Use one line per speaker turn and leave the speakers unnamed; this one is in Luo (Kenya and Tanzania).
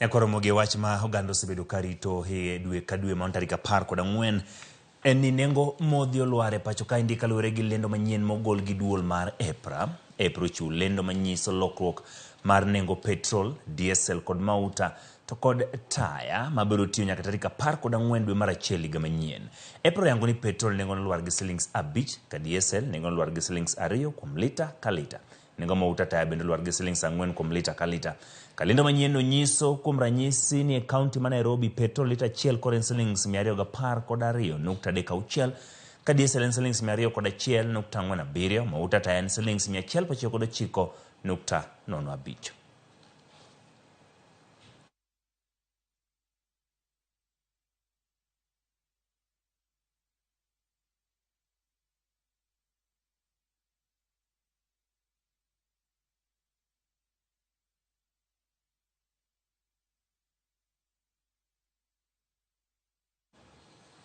Nyakoromo gi wach ma oganda osebedo ka rito e dwe ka dwe ma tarik 14 en ni nengo modhi olwar e pacho kaendi kaluwore gi lendo manyien mogol gi duol mar EPRA. EPRA ochiwo lendo manyiso lokruok mar nengo petrol, diesel kod mauta to kod taya mabiro tiyo nyaka tarik 14 dwe mar achiel higa manyien. EPRA oyango ni petrol nengone olwar gi silings 5 ka diesel nengone olwar gi silings 2 kuom lita ka lita. Nengo mauta taya bende olwar gi silings 4 kuom lita ka lita. Kalendo manyien no nyiso kuom ranyisi ni e kaunti ma Nairobi petrol lita achiel koro en silings 212.36 ka diesel en silings 201.47, mauta taya en silings 199.05.